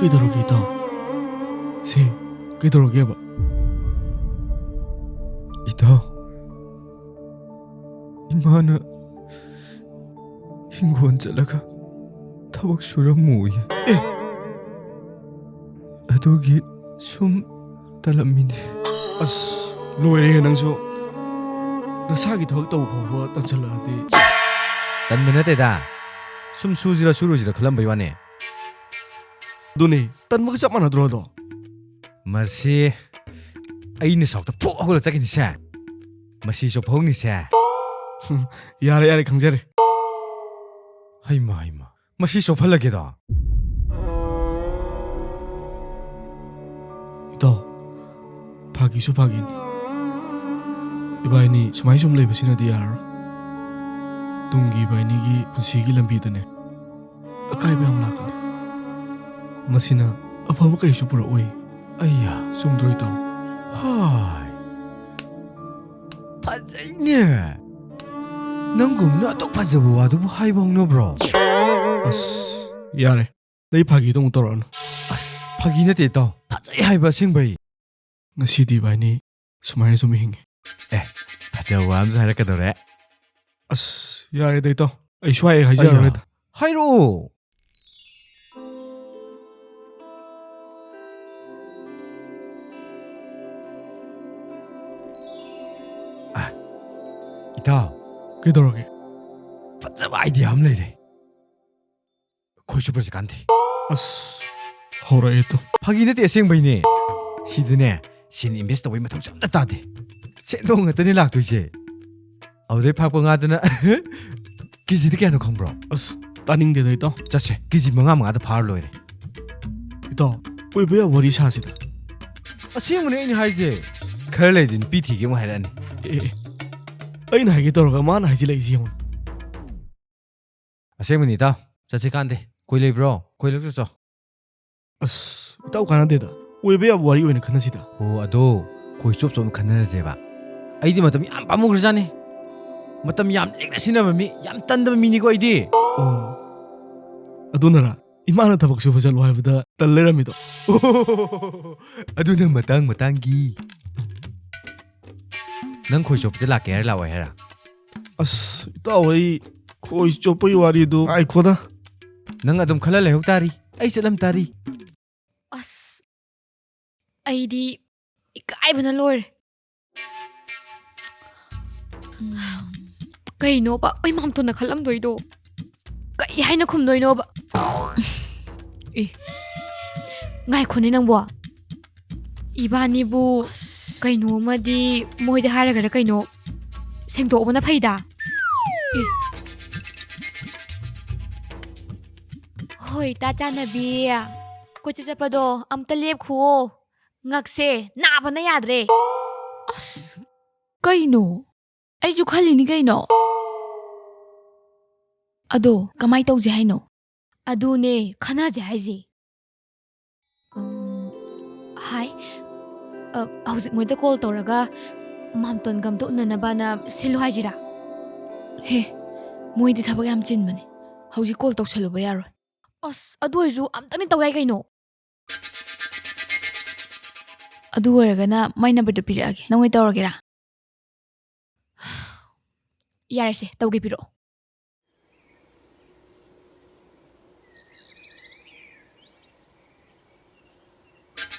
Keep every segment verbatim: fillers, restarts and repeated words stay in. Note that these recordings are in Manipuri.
ꯀꯩꯗꯧꯔꯒꯦ, ꯏꯇꯥꯎ? ꯁꯤ, ꯀꯩꯗꯧꯔꯒꯦꯕ? ꯏꯇꯥꯎ, ꯏꯃꯥꯅ ꯍꯤꯡꯒꯣꯜ ꯆꯠꯂꯒ ꯊꯕꯛ ꯁꯨꯔꯝꯃꯨꯌꯦ꯫ ꯑꯦ! ꯑꯗꯨꯒꯤ ꯁꯨꯝ ꯇꯜꯂꯝꯃꯤꯅꯦ꯫ ꯑꯁ, ꯂꯣꯏꯔꯦꯍꯦ ꯅꯪꯁꯨ꯫ ꯅꯁꯥꯒꯤ ꯊꯕꯛ ꯇꯧꯕ ꯐꯥꯎꯕ ꯇꯟꯁꯜꯂꯛꯑꯗꯤ꯫ ꯇꯟꯕ ꯅꯠꯇꯦꯗ, ꯁꯨꯝ ꯁꯨꯁꯤꯔ ꯁꯨꯔꯣꯏꯁꯤꯔ ꯈꯜꯂꯝꯕꯩ ꯋꯥꯅꯦ꯫ ꯑꯗꯨꯅꯦ, ꯇꯟꯕꯒ ꯆꯞ ꯃꯥꯟꯅꯗ꯭ꯔꯣ ꯑꯗꯣ? ꯃꯁꯤ ꯑꯩꯅ ꯁꯥꯎꯇ ꯐꯨꯛ ꯍꯧꯒꯠꯂ ꯆꯠꯈꯤꯅꯤꯁꯦ꯫ ꯃꯁꯤ ꯆꯣꯞꯍꯧꯅꯤꯁꯦ꯫ ꯌꯥꯔꯦ, ꯌꯥꯔꯦ, ꯈꯪꯖꯔꯦ꯫ ꯍꯩꯃ, ꯍꯩꯃ, ꯃꯁꯤ ꯆꯣꯞꯍꯜꯂꯒꯦꯗꯣ꯫ ꯏꯇꯥꯎ, ꯐꯥꯒꯤꯁꯨ ꯐꯥꯒꯤꯅꯤ꯫ ꯏꯕꯥꯏꯅꯤ ꯁꯨꯃꯥꯏ ꯁꯨꯝ ꯂꯩꯕꯁꯤꯅꯗꯤ ꯌꯥꯔꯔꯣꯏ꯫ ꯇꯨꯡꯒꯤ ꯏꯕꯥꯏꯅꯤꯒꯤ ꯄꯨꯟꯁꯤꯒꯤ ꯂꯝꯕꯤꯗꯅꯦ, ꯑꯀꯥꯏꯕ ꯌꯥꯝ ꯂꯥꯛꯀꯅꯤ꯫ ꯃꯁꯤꯅ ꯑꯐꯕ ꯀꯔꯤꯁꯨ ꯄꯨꯔꯛꯑꯣꯏ꯫ ꯑꯩꯌꯥ꯫ ꯆꯨꯝꯗ꯭ꯔꯣ, ꯏꯇꯥꯎ? ꯍꯥꯏ꯫ ꯐꯖꯩꯅꯦ꯫ ꯅꯪꯒꯨꯝꯅ ꯑꯗꯨꯛ ꯐꯖꯕ ꯋꯥꯗꯨꯕꯨ ꯍꯥꯏꯕ ꯍꯧꯅꯕ꯭ꯔꯣ? ꯑꯁ, ꯌꯥꯔꯦ꯫ ꯅꯪ ꯐꯥꯒꯤꯗꯣ ꯑꯃꯨꯛ ꯇꯧꯔꯛꯑꯅꯨ꯫ ꯑꯁ, ꯐꯥꯒꯤ ꯅꯠꯇꯦ, ꯏꯇꯥꯎ꯫ ꯐꯖꯩ ꯍꯥꯏꯕ ꯑꯁꯦꯡꯕꯩ꯫ ꯉꯁꯤꯗꯤ ꯏꯕꯥꯏꯅꯤ ꯁꯨꯃꯥꯏꯅ ꯁꯨꯝ ꯍꯤꯡꯉꯤ꯫ ꯑꯦ, ꯐꯖꯕ ꯋꯥ ꯑꯃꯁꯨ ꯍꯥꯏꯔꯛꯀꯗꯧꯔꯦ꯫ ꯑꯁ, ꯌꯥꯔꯦꯗ, ꯏꯇꯥꯎ꯫ ꯑꯩ ꯁ꯭ꯋꯥꯏ ꯍꯥꯏꯖꯔꯔꯣꯏꯗ꯫ ꯑꯩꯌꯥ, ꯍꯥꯏꯔꯛꯑꯣ꯫ ꯑ, ꯏꯇꯥꯎ꯫ ꯀꯩꯗꯧꯔꯒꯦ? ꯐꯖꯕ idea ꯑꯃ ꯂꯩꯔꯦ꯫ ꯈꯣꯏ ꯆꯨꯞꯄꯁꯦ ꯀꯥꯟꯗꯦ꯫ ꯑꯁ, ꯍꯧꯔꯛꯑꯦ ꯇꯨ꯫ ꯐꯥꯒꯤ ꯅꯠꯇꯦ, ꯑꯁꯦꯡꯕꯩꯅꯦ꯫ ꯁꯤꯗꯅꯦ, ꯁꯦꯟ invest ꯇꯧꯕꯩ ꯃꯊꯧꯁꯨ ꯑꯝꯇ ꯇꯥꯗꯦ꯫ ꯁꯦꯟꯗꯣꯡ ꯉꯥꯛꯇꯅꯦ ꯂꯥꯛꯇꯣꯏꯁꯦ꯫ ꯑꯗꯨꯗꯩ ꯐꯥꯔꯛꯄ ꯉꯥꯗꯨꯅ ꯀꯦꯖꯤꯗ ꯀꯌꯥꯅꯣ ꯈꯪꯕ꯭ꯔꯣ? ꯑꯁ, ꯇꯥꯅꯤꯡꯗꯦꯗ, ꯏꯇꯥꯎ꯫ ꯆꯠꯁꯦ, ꯀꯦꯖꯤ ꯃꯉꯥ ꯃꯉꯥꯗ ꯐꯥꯔ ꯂꯣꯏꯔꯦ꯫ ꯏꯇꯥꯎ, ꯑꯣꯏꯕ ꯌꯥꯕ ꯋꯥꯔꯤ ꯁꯥꯁꯤꯗ꯫ ꯑꯁꯦꯡꯕꯅꯦ ꯑꯩꯅ ꯍꯥꯏꯁꯦ꯫ ꯈꯔ ꯂꯩꯔꯗꯤ ꯅꯨꯄꯤ ꯊꯤꯒꯦ ꯑꯃꯨꯛ ꯍꯥꯏꯔꯛꯑꯅꯤ꯫ ꯑꯦ, ꯑꯦ, ꯑꯩꯅ ꯍꯥꯏꯒꯦ ꯇꯧꯔꯒ ꯃꯥꯅ ꯍꯥꯏꯖꯤꯜꯂꯛꯏꯁꯤ ꯌꯦꯡꯉꯨ꯫ ꯑꯁꯦꯡꯕꯅꯤ, ꯏꯇꯥꯎ꯫ ꯆꯠꯁꯤ ꯀꯥꯟꯗꯦ꯫ ꯀꯣꯏ ꯂꯩꯕ꯭ꯔꯣ? ꯀꯣꯏ ꯂꯩꯔꯛ ꯆꯠꯁꯣ꯫ ꯑꯁ, ꯏꯇꯥꯎ ꯀꯥꯟꯅꯗꯦꯗ꯫ ꯑꯣꯏꯕ ꯌꯥꯕ ꯋꯥꯔꯤ ꯑꯣꯏꯅ ꯈꯟꯅꯁꯤꯗ꯫ ꯑꯣ, ꯑꯗꯣ ꯈꯣꯏ ꯆꯣꯞ ꯆꯣꯞꯅ ꯈꯟꯅꯔꯁꯦꯕ꯫ ꯑꯩꯗꯤ ꯃꯇꯝ ꯌꯥꯝ ꯄꯥꯝꯃꯨꯈ꯭ꯔꯖꯥꯠꯅꯤ꯫ ꯃꯇꯝ ꯌꯥꯝ ꯂꯤꯛꯅ ꯁꯤꯖꯤꯟꯅꯕ ꯃꯤ, ꯌꯥꯝ ꯇꯟꯗꯕ ꯃꯤꯅꯤꯀꯣ ꯑꯩꯗꯤ꯫ ꯑꯣ, ꯑꯗꯨꯅꯔ? ꯏꯃꯥꯅ ꯊꯕꯛ ꯁꯨꯕ ꯆꯠꯂꯣ ꯍꯥꯏꯕꯗ ꯇꯜ ꯂꯩꯔꯝꯃꯤꯗꯣ꯫ ꯑꯗꯨꯅ ꯃꯇꯥꯡ ꯃꯇꯥꯡꯒꯤ꯫ ꯅꯪ ꯈꯣꯏ ꯆꯣꯞꯄꯁꯦ ꯂꯥꯛꯀꯦ ꯍꯥꯏꯔ ꯂꯥꯛꯑꯣꯏ ꯍꯥꯏꯔ? ꯑꯁ, ꯏꯇꯥꯎ, ꯑꯩ ꯈꯣꯏ ꯆꯣꯞꯄꯒꯤ ꯋꯥꯔꯤꯗꯣ ꯉꯥꯏꯈꯣꯗ꯫ ꯅꯪ ꯑꯗꯨꯝ ꯈꯜꯂ ꯂꯩꯍꯧ ꯇꯥꯔꯤ, ꯑꯩ ꯆꯠꯂꯝ ꯇꯥꯔꯤ꯫ ꯑꯁ, ꯑꯩꯗꯤ ꯏꯀꯥꯏꯕꯅ ꯂꯣꯏꯔꯦ꯫ ꯀꯩꯅꯣꯕ ꯑꯩ ꯃꯥꯝꯇꯣꯟꯅ ꯈꯜꯂꯝꯗꯣꯏꯗꯣ? ꯀꯩ ꯍꯥꯏꯅ ꯈꯨꯝꯗꯣꯏꯅꯣꯕ? ꯑꯦ, ꯉꯥꯏꯈꯣꯅꯦ ꯅꯪꯕꯣ꯫ ꯏꯕꯥꯅꯤꯕꯨ ꯀꯩꯅꯣ ꯑꯃꯗꯤ ꯃꯣꯏꯗ ꯍꯥꯏꯔꯒꯔ ꯀꯩꯅꯣ ꯁꯦꯡꯗꯣꯛꯑꯕꯅ ꯐꯩꯗ꯫ ꯑꯦ꯫ ꯍꯣꯏ, ꯇꯥ ꯆꯥꯟꯅꯕꯤ, ꯀꯣꯏꯆꯠ ꯆꯠꯄꯗꯣ ꯑꯝꯇ ꯂꯦꯞꯈꯨꯑꯣ꯫ ꯉꯛꯁꯦ ꯅꯥꯕꯅ ꯌꯥꯗ꯭ꯔꯦ꯫ ꯑꯁ, ꯀꯩꯅꯣ? ꯑꯩꯁꯨ ꯈꯜꯂꯤꯅꯤ ꯀꯩꯅꯣ꯫ ꯑꯗꯣ ꯀꯃꯥꯏ ꯇꯧꯁꯦ ꯍꯥꯏꯅꯣ? ꯑꯗꯨꯅꯦ ꯈꯟꯅꯁꯦ ꯍꯥꯏꯁꯦ꯫ ꯎꯝ, ꯍꯥꯏ꯫ ꯑ, ꯍꯧꯖꯤꯛ ꯃꯣꯏꯗ ꯀꯣꯜ ꯇꯧꯔꯒ ꯃꯥꯝꯇꯣꯟꯒ ꯑꯝꯇ ꯎꯅꯅꯕꯅ ꯁꯤꯜꯂꯨ ꯍꯥꯏꯁꯤꯔꯥ? ꯍꯦ, ꯃꯣꯏꯗꯤ ꯊꯕꯛ ꯌꯥꯝ ꯆꯤꯟꯕꯅꯦ꯫ ꯍꯧꯖꯤꯛ ꯀꯣꯜ ꯇꯧꯁꯜꯂꯨꯕ ꯌꯥꯔꯣꯏ꯫ ꯑꯁ, ꯑꯗꯨ ꯑꯣꯏꯔꯁꯨ ꯑꯝꯇꯪꯗꯤ ꯇꯧ ꯌꯥꯏ ꯀꯩꯅꯣ꯫ ꯑꯗꯨ ꯑꯣꯏꯔꯒꯅ ꯃꯥꯏ ꯅꯝꯕꯔꯗꯨ ꯄꯤꯔꯛꯑꯒꯦ꯫ ꯅꯪ ꯑꯣꯏꯅ ꯇꯧꯔꯒꯦꯔꯥ? ꯌꯥꯔꯦꯁꯦ, ꯇꯧꯒꯦ, ꯄꯤꯔꯛꯑꯣ꯫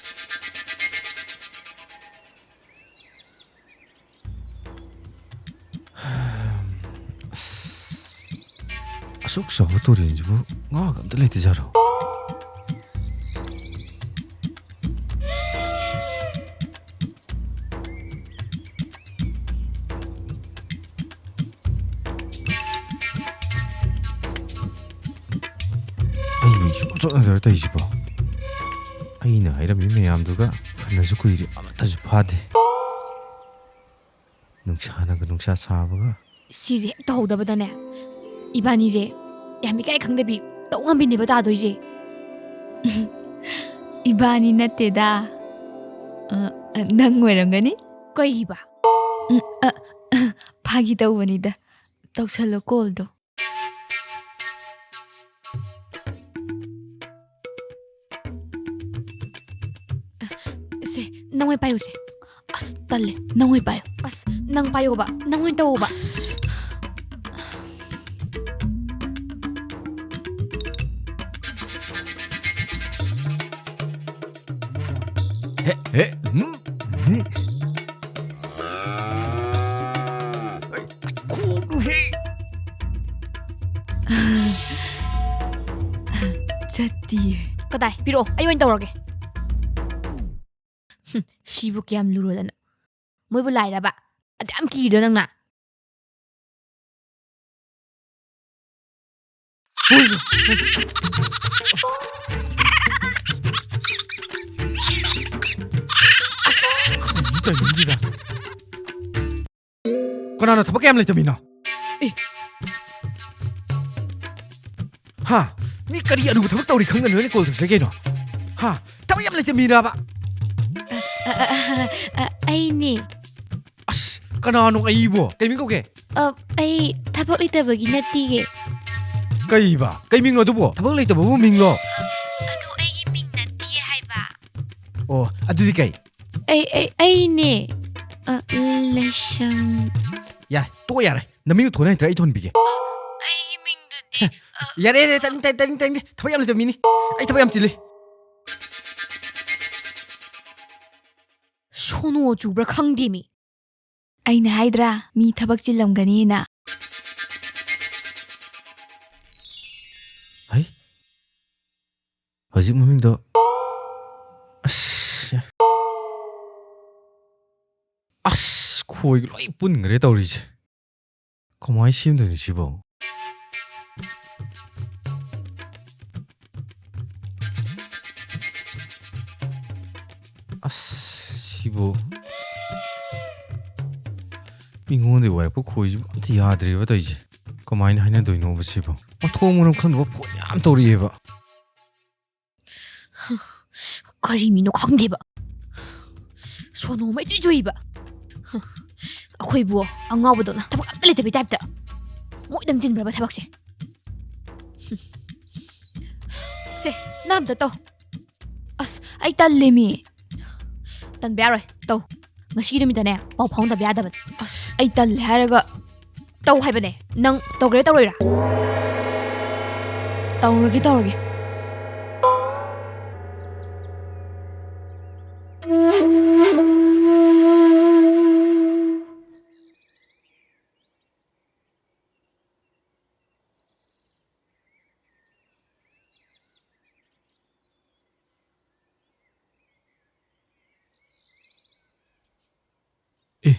ꯑꯁ, ꯑꯁꯨꯛ ꯆꯥꯎꯕ ꯇꯨꯔꯦꯟꯁꯤꯕꯨ ꯉꯥꯒ ꯑꯝꯇ ꯂꯩꯇꯖꯥꯔꯣ? ꯑꯩꯕꯨ ꯏꯆꯣꯠ ꯆꯣꯠꯅꯗꯕ ꯇꯧꯔꯤꯁꯤꯕꯣ? ꯑꯩꯅ ꯍꯥꯏꯔꯝꯃꯤ ꯃꯌꯥꯝꯗꯨꯒ ꯐꯅꯁꯨ ꯀꯨꯏꯔꯦ, ꯑꯃꯠꯇꯁꯨ ꯐꯥꯗꯦ꯫ ꯅꯨꯡꯁꯥꯅꯒ ꯅꯨꯡꯁꯥ ꯁꯥꯕꯒ꯫ ꯁꯤꯁꯦ ꯍꯦꯛ ꯇꯧꯍꯧꯗꯕꯗꯅꯦ, ꯏꯕꯥꯅꯤꯁꯦ ꯌꯥꯝ ꯏꯀꯥꯏ ꯈꯪꯗꯕꯤ ꯇꯧ ꯉꯝꯕꯤꯅꯦꯕ ꯇꯥꯗꯣꯏꯁꯦ꯫ ꯏꯕꯥꯅꯤ ꯅꯠꯇꯦꯗ꯫ ꯑ, ꯑ, ꯅꯪ ꯑꯣꯏꯔꯝꯒꯅꯤ꯫ ꯀꯩꯕ? ꯎꯝ, ꯑ, ꯑ, ꯐꯥꯒꯤ ꯇꯧꯕꯅꯤꯗ꯫ ꯇꯧꯁꯜꯂꯣ ꯀꯣꯜꯗꯣ꯫ ꯅꯪ ꯑꯣꯏ ꯄꯥꯏꯌꯨꯁꯦ꯫ ꯑꯁ, ꯇꯜꯂꯦ꯫ ꯅꯪ ꯑꯣꯏ ꯄꯥꯏꯌꯨ꯫ ꯑꯁ, ꯅꯪ ꯄꯥꯏꯌꯣꯕ꯫ ꯅꯪ ꯑꯣꯏ ꯇꯧꯋꯣꯕ꯫ ꯑꯁ꯫ ꯍꯦ, ꯍꯦ, ꯎꯝ, ꯎꯝ꯫ ꯑꯩ ꯈꯣꯡꯗꯨ ꯍꯦ꯫ ꯆꯠꯇꯤꯌꯦ꯫ ꯀꯗꯥꯏ? ꯄꯤꯔꯛꯑꯣ, ꯑꯩ ꯑꯣꯏꯅ ꯇꯧꯔꯒꯦ꯫ ꯍꯨꯝ, ꯁꯤꯕꯨ ꯀꯌꯥꯝ ꯂꯨꯔꯗꯅ꯫ ꯃꯣꯏꯕꯨ ꯂꯥꯏꯔꯕ? ꯑꯗꯨ ꯌꯥꯝ ꯀꯤꯔꯤꯗꯣ ꯅꯪꯅ? ꯑꯁ, ꯀꯔꯤꯅꯣ ꯇꯧꯔꯤꯁꯤꯗ? ꯀꯅꯥꯅ ꯊꯕꯛ ꯌꯥꯝ ꯂꯩꯇꯕ ꯃꯤꯅꯣ? ꯑꯦ꯫ ꯍꯥ? ꯃꯤ ꯀꯔꯤ ꯑꯔꯨꯕ ꯊꯕꯛ ꯇꯧꯔꯤ ꯈꯪꯗꯅ ꯅꯣꯏꯅ ꯀꯣꯜ ꯇꯧꯔꯛꯇ꯭ꯔꯦ ꯀꯩꯅꯣ? ꯍꯥ? ꯊꯕꯛ ꯌꯥꯝ ꯂꯩꯇꯕ ꯃꯤꯔꯕ? ꯑ, ꯑ, ꯑ, ꯑ, ꯑꯩꯅꯦ꯫ ꯑꯁ, ꯀꯅꯥꯅꯣ ꯑꯩꯕꯣ? ꯀꯩ ꯃꯤꯡ ꯀꯧꯒꯦ? ꯑ, ꯑꯩ ꯊꯕꯛ ꯂꯩꯇꯕꯒꯤ ꯅꯠꯇꯤꯌꯦ꯫ ꯀꯩꯕ? ꯀꯩ ꯃꯤꯡꯅꯣ ꯑꯗꯨꯕꯣ? ꯊꯕꯛ ꯂꯩꯇꯕꯕꯨ ꯃꯤꯡꯂꯣ? ꯑꯗꯨ ꯑꯩꯒꯤ ꯃꯤꯡ ꯅꯠꯇꯤꯌꯦ ꯍꯥꯏꯕ꯫ ꯑꯣ, ꯑꯗꯨꯗꯤ ꯀꯩ? ꯑꯩ, ꯑꯩ, ꯑꯩꯅꯦ꯫ ꯑ, ꯂꯩꯁꯪ꯫ ꯌꯥꯔꯦ, ꯇꯣꯛꯑꯣ ꯌꯥꯔꯦ꯫ ꯅꯃꯤꯡꯗꯣ ꯊꯣꯟ ꯍꯩꯇ꯭ꯔꯥ? ꯑꯩ ꯊꯣꯟꯕꯤꯒꯦ꯫ ꯑꯩꯒꯤ ꯃꯤꯡꯗꯨꯗꯤ, ꯑ, ꯌꯥꯔꯦ, ꯌꯥꯔꯦ, ꯇꯥꯅꯤꯡ-, ꯇꯥꯅꯤꯡ-, ꯇꯥꯅꯤꯡꯗꯦ꯫ ꯊꯕꯛ ꯌꯥꯝ ꯂꯩꯇꯕ ꯃꯤꯅꯤ꯫ ꯑꯩ ꯊꯕꯛ ꯌꯥꯝ ꯆꯤꯜꯂꯤ꯫ ꯁꯣꯅꯣ ꯆꯨꯕ꯭ꯔꯥ ꯈꯪꯗꯦꯃꯤ꯫ ꯑꯩꯅ ꯍꯥꯏꯗ꯭ꯔꯥ, ꯃꯤ ꯊꯕꯛ ꯆꯤꯜꯂꯝꯒꯅꯤꯅ꯫ ꯍꯩ, ꯍꯧꯖꯤꯛ ꯃꯃꯤꯡꯗꯣ, ꯑꯁ, ꯑꯁ, ꯈꯣꯏꯒ ꯂꯣꯏ ꯄꯨꯟꯈ꯭ꯔꯦ ꯇꯧꯔꯤꯁꯦ꯫ ꯀꯃꯥꯏꯅ ꯁꯦꯝꯗꯣꯏꯅꯣ ꯁꯤꯕꯣ? ꯑꯁ, ꯁꯤꯕꯨ ꯃꯤꯉꯣꯟꯗꯒꯤ ꯋꯥꯏꯔꯛꯄ ꯈꯣꯏꯁꯤꯕꯨ ꯑꯝꯇ ꯌꯥꯗ꯭ꯔꯦꯕ ꯇꯧꯔꯤꯁꯦ꯫ ꯀꯃꯥꯏꯅ ꯍꯥꯏꯅꯗꯣꯏꯅꯣꯕ ꯁꯤꯕꯨ? ꯃꯊꯣꯡ ꯃꯔꯝ ꯈꯪꯗꯕ ꯐꯣꯟ ꯌꯥꯝ ꯇꯧꯔꯛꯑꯦꯕ꯫ ꯀꯔꯤ ꯃꯤꯅꯣ ꯈꯪꯗꯦꯕ꯫ ꯁꯣꯅꯣ ꯑꯃ ꯏꯆꯨ ꯆꯨꯏꯕ꯫ ꯑꯩꯈꯣꯏꯕꯨ ꯑꯉꯥꯎꯕꯗꯧꯅ ꯊꯕꯛ ꯑꯝꯇ ꯂꯩꯇꯕꯩ ꯇꯥꯏꯞꯇ꯫ ꯃꯣꯏꯗꯪ ꯆꯤꯟꯕ꯭ꯔꯕ ꯊꯕꯛꯁꯦ? ꯁꯦ, ꯅꯪ ꯑꯝꯇ ꯇꯧ꯫ ꯑꯁ, ꯑꯩ ꯇꯜꯂꯦꯃꯤ꯫ ꯇꯟꯕ ꯌꯥꯔꯣꯏ꯫ ꯇꯧ꯫ ꯉꯁꯤꯒꯤ ꯅꯨꯃꯤꯠꯇꯅꯦ, ꯄꯥꯎ ꯐꯥꯎꯅꯗꯕ ꯌꯥꯗꯕꯅꯤ꯫ ꯑꯁ, ꯑꯩ ꯇꯜꯂꯦ ꯍꯥꯏꯔꯒ ꯇꯧ ꯍꯥꯏꯕꯅꯦ꯫ ꯅꯪ ꯇꯧꯒꯦꯔꯥ ꯇꯧꯔꯣꯏꯔꯥ? ꯇꯧꯔꯒꯦ, ꯇꯧꯔꯒꯦ꯫ ꯑꯦ,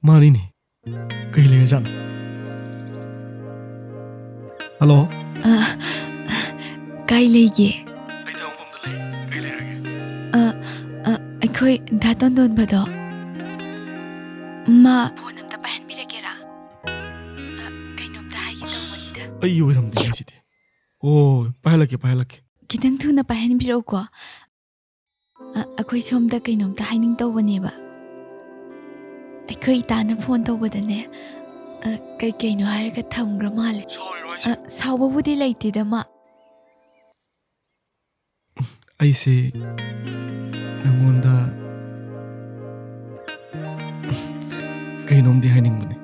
ꯃꯥꯅꯤꯅꯦ꯫ ꯀꯩ ꯂꯩꯔꯖꯥꯠꯅꯣ? ꯍꯜꯂꯣ? ꯑ, ꯀꯥꯏ ꯂꯩꯒꯦ? ꯑꯩ ꯊꯕꯛ ꯃꯐꯝꯗ ꯂꯩ꯫ ꯀꯩ ꯂꯩꯔꯒꯦ? ꯑ, ꯑ, ꯑꯩꯈꯣꯏ ꯗꯥ ꯇꯣꯟꯗꯣꯟꯕꯗꯣ꯫ ꯃꯥ ꯐꯣꯟ ꯑꯝꯇ ꯄꯥꯏꯍꯟꯕꯤꯔꯛꯀꯦꯔꯥ? ꯑ, ꯀꯩꯅꯣꯝꯇ ꯍꯥꯏꯒꯦ ꯇꯧꯕꯅꯤꯗ꯫ ꯑꯩꯒꯤ ꯑꯣꯏꯔꯝꯗꯦ ꯍꯥꯏꯁꯤꯗꯤ꯫ ꯑꯣ, ꯄꯥꯏꯍꯜꯂꯛꯀꯦ, ꯄꯥꯏꯍꯜꯂꯛꯀꯦ꯫ ꯈꯤꯇꯪ ꯊꯨꯅ ꯄꯥꯏꯍꯟꯕꯤꯔꯛꯎꯀꯣ꯫ ꯑ, ꯑꯩꯈꯣꯏ ꯁꯣꯝꯗ ꯀꯩꯅꯣꯝꯇ ꯍꯥꯏꯅꯤꯡ ꯇꯧꯕꯅꯦꯕ꯫ ꯑꯩꯈꯣꯏ ꯏꯇꯥꯅ ꯐꯣꯟ ꯇꯧꯕꯗꯅꯦ, ꯑ, ꯀꯩ ꯀꯩꯅꯣ ꯍꯥꯏꯔꯒ ꯊꯝꯈ꯭ꯔ ꯃꯥꯜꯂꯦ꯫ ꯁꯥꯎꯔꯤꯔꯣ ꯍꯥꯏꯁꯦ? ꯑ, ꯁꯥꯎꯕꯕꯨꯗꯤ ꯂꯩꯇꯦꯗ ꯃꯥ꯫ ꯑꯩꯁꯦ ꯅꯪꯉꯣꯟꯗ ꯀꯩꯅꯣꯝꯗꯤ ꯍꯥꯏꯅꯤꯡꯕꯅꯦ꯫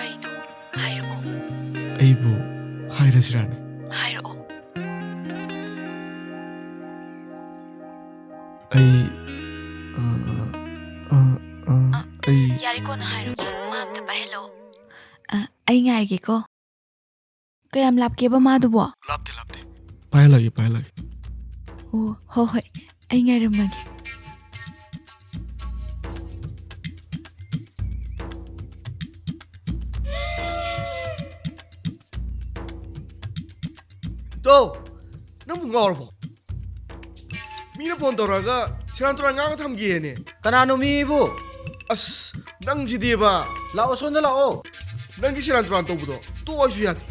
ꯀꯩꯅꯣ? ꯍꯥꯏꯔꯛꯑꯣ꯫ ꯑꯩꯕꯨ ꯍꯥꯏꯔꯁꯤꯔꯥꯅꯦ? ꯍꯥꯏꯔꯛꯑꯣ꯫ ꯑꯩ, ꯑ, ꯑ, ꯑ, ꯑ, ꯑ, ꯑꯩ ꯌꯥꯔꯦ, ꯀꯣꯟꯅ ꯍꯥꯏꯔꯣ꯫ ꯃꯥ ꯑꯝꯇ ꯄꯥꯏꯍꯜꯂꯛꯑꯣ꯫ ꯑ, ꯑꯩ ꯉꯥꯏꯔꯒꯦꯀꯣ꯫ ꯀꯌꯥꯝ ꯂꯥꯞꯀꯦꯕ ꯃꯥꯗꯨꯕꯣ? ꯂꯥꯞꯇꯦ, ꯂꯥꯞꯇꯦ꯫ ꯄꯥꯏꯍꯜꯂꯒꯦ, ꯄꯥꯏꯍꯜꯂꯒꯦ꯫ ꯑꯣ, ꯍꯣ ꯍꯣꯏ꯫ ꯑꯩ ꯉꯥꯏꯔꯝꯃꯒꯦ꯫ ꯇꯣ, ꯅꯪꯕꯨ ꯉꯥꯎꯔꯕꯣ? ꯃꯤꯅ ꯐꯣꯟ ꯇꯧꯔꯛꯑꯒ ꯁꯦꯔꯥꯟ ꯇꯨꯔꯥꯟ ꯉꯥꯡꯉ ꯊꯝꯒꯦꯅꯦ꯫ ꯀꯅꯥꯅꯣ ꯃꯤꯕꯨ? ꯑꯁ, ꯅꯪꯁꯤꯗꯤꯕ꯫ ꯂꯥꯛꯑꯣ, ꯁꯣꯝꯗ ꯂꯥꯛꯑꯣ꯫ ꯅꯪꯒꯤ ꯁꯦꯔꯥꯟ ꯇꯨꯔꯥꯟ ꯇꯧꯕꯗꯣ ꯇꯣꯛꯑꯣꯁꯨ ꯌꯥꯗꯦ꯫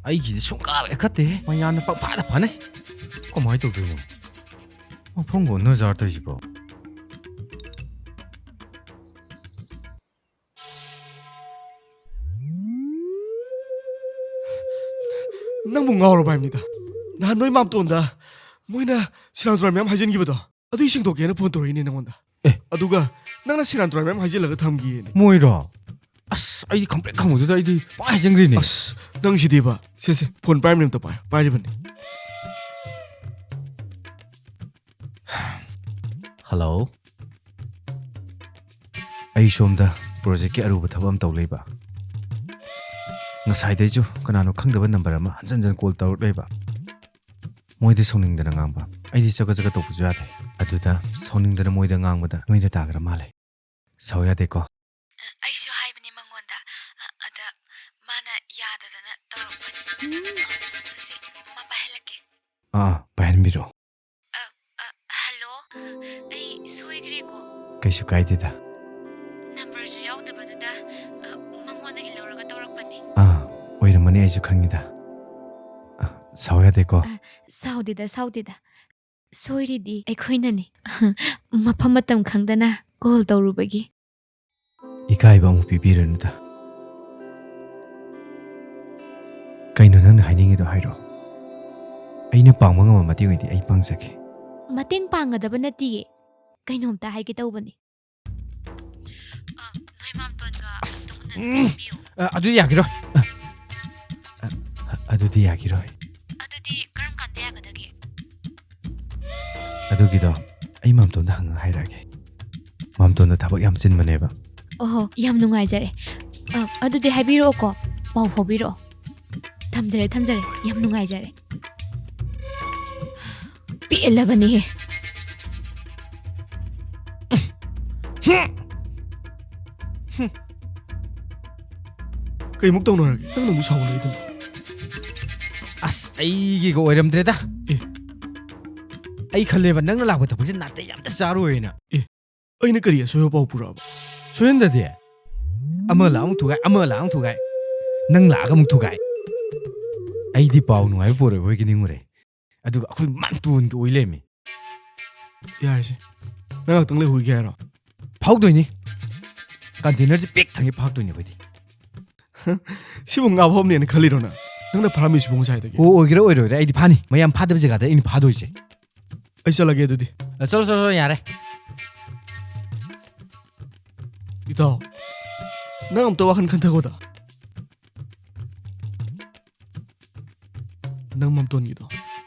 ꯑꯩꯒꯤꯗꯤ ꯁꯨꯡꯀꯥ ꯂꯩꯈꯠꯇꯦꯍꯦ꯫ ꯃꯌꯥꯝꯅ ꯄꯪꯐꯥꯗ ꯐꯥꯅꯩ꯫ ꯀꯃꯥꯏ ꯇꯧꯗꯣꯏꯅꯣ? ꯃꯐꯝꯒ ꯑꯣꯟꯅꯖꯥꯔ ꯇꯧꯔꯤꯁꯤꯕꯣ? ꯅꯪꯕꯨ ꯉꯥꯎꯔꯕ ꯍꯥꯏꯕꯅꯤꯗ꯫ ꯅꯍꯥꯟ ꯅꯣꯏ ꯃꯥꯝꯇꯣꯟꯗ ꯃꯣꯏꯅ ꯁꯦꯔꯥꯟ ꯇꯨꯔꯥꯟ ꯃꯌꯥꯝ ꯍꯥꯏꯖꯤꯟꯈꯤꯕꯗꯣ, ꯑꯗꯨꯒꯤ ꯁꯦꯡꯗꯣꯛꯀꯦꯅ ꯐꯣꯟ ꯇꯧꯔꯛꯏꯅꯦ ꯅꯪꯉꯣꯟꯗ꯫ ꯑꯦ꯫ ꯑꯗꯨꯒ ꯅꯪꯅ ꯁꯦꯔꯥꯟ ꯇꯨꯔꯥꯟ ꯃꯌꯥꯝ ꯍꯥꯏꯖꯤꯜꯂꯒ ꯊꯝꯈꯤꯌꯦꯅꯦ꯫ ꯃꯣꯏꯔꯣ? ꯑꯁ, ꯑꯩꯗꯤ ꯈꯪꯄ꯭ꯔꯦꯛ ꯈꯪꯕꯗꯨꯗ ꯑꯩꯗꯤ ꯄꯥꯏ ꯍꯥꯏꯖꯤꯟꯈ꯭ꯔꯤꯅꯦ꯫ ꯑꯁ, ꯅꯪ ꯁꯤꯗꯤꯕ꯫ ꯁꯦ ꯁꯦ, ꯐꯣꯟ ꯄꯥꯏꯔꯝꯅꯦ, ꯑꯝꯇ ꯄꯥꯏꯌꯣ꯫ ꯄꯥꯏꯔꯤꯕꯅꯤ꯫ ꯍꯜꯂꯣ꯫ ꯑꯩ ꯁꯣꯝꯗ ꯄ꯭ꯔꯣꯖꯦꯛꯀꯤ ꯑꯔꯨꯕ ꯊꯕꯛ ꯑꯃ ꯇꯧ ꯂꯩꯕ꯫ ꯉꯁꯥꯏꯗꯩꯁꯨ ꯀꯅꯥꯅꯣ ꯈꯪꯗꯕ ꯅꯝꯕꯔ ꯑꯃ ꯍꯟꯖꯟ ꯍꯟꯖꯟ ꯀꯣꯜ ꯇꯧꯔꯛ ꯂꯩꯕ꯫ ꯃꯣꯏꯗ ꯁꯥꯎꯅꯤꯡꯗꯅ ꯉꯥꯡꯕ꯫ ꯑꯩꯗꯤ ꯆꯒꯠ ꯆꯒꯠ ꯇꯧꯕꯁꯨ ꯌꯥꯗꯦ꯫ ꯑꯗꯨꯗ ꯁꯥꯎꯅꯤꯡꯗꯅ ꯃꯣꯏꯗ ꯉꯥꯡꯕꯗ ꯅꯣꯏꯗ ꯇꯥꯈ꯭ꯔ ꯃꯥꯜꯂꯦ꯫ ꯁꯥꯎ ꯌꯥꯗꯦꯀꯣ꯫ ꯑꯩꯁꯨ ꯍꯥꯏꯕꯅꯦ ꯃꯉꯣꯟꯗ꯫ ꯑꯗ ꯃꯥꯅ ꯌꯥꯗꯗꯅ ꯇꯧꯔꯛꯄꯅꯤ꯫ ꯑ, ꯁꯤ, ꯃꯥ ꯄꯥꯏꯍꯜꯂꯛꯀꯦ꯫ ꯑꯥ, ꯄꯥꯏꯍꯟꯕꯤꯔꯣ꯫ ꯑ, ꯍꯜꯂꯣ꯫ ꯑꯩ ꯁꯣꯏꯈ꯭ꯔꯦꯀꯣ꯫ ꯀꯩꯁꯨ ꯀꯥꯏꯗꯦꯗ꯫ ꯅꯝꯕꯔꯁꯨ ꯌꯥꯎꯗꯕꯗꯨꯗ, ꯑ, ꯃꯉꯣꯟꯗꯒꯤ ꯂꯧꯔꯒ ꯇꯧꯔꯛꯄꯅꯤ꯫ ꯑꯥ, ꯑꯣꯏꯔꯝꯃꯅꯤ, ꯑꯩꯁꯨ ꯈꯪꯉꯤꯗ꯫ ꯑ, ꯁꯥꯎ ꯌꯥꯗꯦꯀꯣ꯫ ꯁꯥꯎꯗꯦꯗ, ꯁꯥꯎꯗꯦꯗ꯫ ꯁꯣꯏꯔꯤꯗꯤ ꯑꯩꯈꯣꯏꯅꯅꯤ꯫ ꯃꯐꯝ ꯃꯇꯝ ꯈꯪꯗꯅ ꯀꯣꯜ ꯇꯧꯔꯨꯕꯒꯤ꯫ ꯏꯀꯥꯏꯕ ꯑꯃꯨꯛ ꯄꯤꯕꯤꯔꯅꯨꯗ꯫ ꯀꯩꯅꯣ ꯅꯪꯅ ꯍꯥꯏꯅꯤꯡꯉꯤꯗꯣ, ꯍꯥꯏꯔꯣ꯫ ꯑꯩꯅ ꯄꯥꯡꯕ ꯉꯝꯕ ꯃꯇꯦꯡ ꯑꯣꯏꯗꯤ ꯑꯩ ꯄꯥꯡꯖꯒꯦ꯫ ꯃꯇꯦꯡ ꯄꯥꯡꯒꯗꯕ ꯅꯠꯇꯤꯌꯦ꯫ ꯀꯩꯅꯣꯝꯇ ꯍꯥꯏꯒꯦ ꯇꯧꯕꯅꯤ꯫ ꯑ, ꯅꯣꯏ ꯃꯥꯝꯇꯣꯟꯒ ꯑꯝꯇ ꯎꯅꯅꯕ ꯁꯤꯟꯕꯤꯌꯨ꯫ ꯑ, ꯑꯗꯨꯗꯤ ꯌꯥꯈꯤꯔꯣꯏ꯫ ꯑ, ꯑ, ꯑꯗꯨꯗꯤ ꯌꯥꯈꯤꯔꯣꯏ꯫ ꯑꯗꯨꯗꯤ ꯀꯔꯝ ꯀꯥꯟꯗ ꯌꯥꯒꯗꯒꯦ? ꯑꯗꯨꯒꯤꯗꯣ ꯑꯩ ꯃꯥꯝꯇꯣꯟꯗ ꯍꯪꯉꯒ ꯍꯥꯏꯔꯛꯑꯒꯦ꯫ ꯃꯥꯝꯇꯣꯟꯗꯣ ꯊꯕꯛ ꯌꯥꯝ ꯆꯤꯟꯕꯅꯦꯕ꯫ ꯑꯣꯍꯣ, ꯌꯥꯝ ꯅꯨꯡꯉꯥꯏꯖꯔꯦ꯫ ꯑ, ꯑꯗꯨꯗꯤ ꯍꯥꯏꯕꯤꯔꯛꯑꯣꯀꯣ꯫ ꯄꯥꯎ ꯐꯥꯎꯕꯤꯔꯛꯑꯣ꯫ ꯊꯝꯖꯔꯦ, ꯊꯝꯖꯔꯦ꯫ ꯌꯥꯝ ꯅꯨꯡꯉꯥꯏꯖꯔꯦ꯫ ꯄꯦꯜꯂꯕꯅꯦꯍꯦ꯫ ꯀꯩꯃꯨꯛ ꯇꯧꯅꯔꯒꯦ? ꯅꯪꯅ ꯑꯃꯨꯛ ꯁꯥꯎꯒꯠꯂꯛꯏꯗꯨꯅ? ꯑꯁ, ꯑꯩꯒꯤꯒ ꯑꯣꯏꯔꯝꯗ꯭ꯔꯦꯗ꯫ ꯑꯦ꯫ ꯑꯩ ꯈꯜꯂꯦꯕ, ꯅꯪꯅ ꯂꯥꯛꯄ ꯊꯕꯛꯁꯦ ꯅꯥꯇꯩ ꯑꯝꯇ ꯆꯥꯔꯣꯏꯅ꯫ ꯑꯩꯅ ꯀꯔꯤ ꯑꯁꯣꯏꯕ ꯄꯥꯎ ꯄꯨꯔꯛꯑꯕ? ꯁꯣꯏꯍꯟꯗꯗꯤ꯫ ꯑꯃ ꯂꯥꯛ ꯑꯃꯨꯛ ꯊꯨꯒꯥꯏ, ꯑꯃ ꯂꯥꯛ ꯑꯃꯨꯛ ꯊꯨꯒꯥꯏ꯫ ꯅꯪ ꯂꯥꯛꯑꯒ ꯑꯃꯨꯛ ꯊꯨꯒꯥꯏ꯫ ꯑꯩꯗꯤ ꯄꯥꯎ ꯅꯨꯡꯉꯥꯏꯕ ꯄꯨꯔꯛꯑꯣꯏꯒꯤ ꯅꯤꯡꯉꯨꯔꯦ꯫ ꯑꯗꯨꯒ ꯑꯩꯈꯣꯏ ꯃꯥꯝꯇꯣꯟꯒꯤ ꯑꯣꯏ ꯂꯩꯔꯝꯃꯤ꯫ ꯌꯥꯔꯦꯁꯦ, ꯅꯪ ꯉꯥꯛꯇꯪ ꯂꯩꯍꯧꯒꯦ ꯍꯥꯏꯔꯣ? ꯐꯥꯎꯗꯣꯏꯅꯤ꯫ ꯀꯟꯇꯦꯅꯔꯁꯦ ꯄꯤꯛ ꯊꯪꯉꯦ ꯐꯥꯛꯇꯣꯏꯅꯤ ꯑꯩꯈꯣꯏꯗꯤ꯫ ꯁꯤꯕꯨ ꯉꯥ ꯐꯝꯅꯦꯅ ꯈꯜꯂꯤꯔꯣ ꯅꯪ? ꯅꯪꯅ ꯐꯥꯔꯝꯃꯤꯁꯤꯕꯨ ꯉꯁꯥꯏꯗꯒꯤ? ꯑꯣ, ꯑꯣꯏꯒꯦꯔꯥ ꯑꯣꯏꯔꯣꯏꯔꯥ, ꯑꯩꯗꯤ ꯐꯥꯅꯤ꯫ ꯃꯌꯥꯝ ꯐꯥꯗꯕ ꯖꯒꯥꯗ ꯑꯩꯅ ꯐꯥꯗꯣꯏꯁꯦ꯫ ꯑꯩ ꯆꯠꯂꯒꯦ ꯑꯗꯨꯗꯤ꯫ ꯑ, ꯆꯠꯂꯣ, ꯆꯠꯂꯣ, ꯆꯠꯂꯣ, ꯌꯥꯔꯦ꯫ ꯏꯇꯥꯎ, ꯅꯪ ꯑꯝꯇ ꯋꯥꯈꯜ ꯈꯟꯊꯒꯣꯗ꯫ ꯅꯪ ꯃꯥꯝꯇꯣꯟꯒꯤꯗꯣ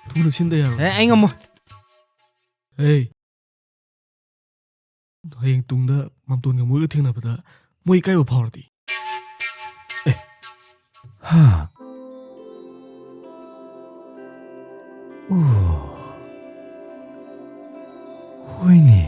ꯊꯨꯅ ꯁꯤꯟꯗ ꯌꯥꯔꯣꯏ꯫ ꯑꯦ, ꯑꯩ ꯉꯝꯃꯣꯏ꯫ ꯑꯦ, ꯍꯌꯦꯡ ꯇꯨꯡꯗ ꯃꯥꯝꯇꯣꯟꯒ ꯃꯣꯏꯒ ꯊꯦꯡꯅꯕꯗ ꯃꯣꯏ ꯏꯀꯥꯏꯕ ꯐꯥꯎꯔꯗꯤ? ꯑꯦ, ꯍꯥ? ꯑꯣ, ꯍꯣꯏꯅꯦ꯫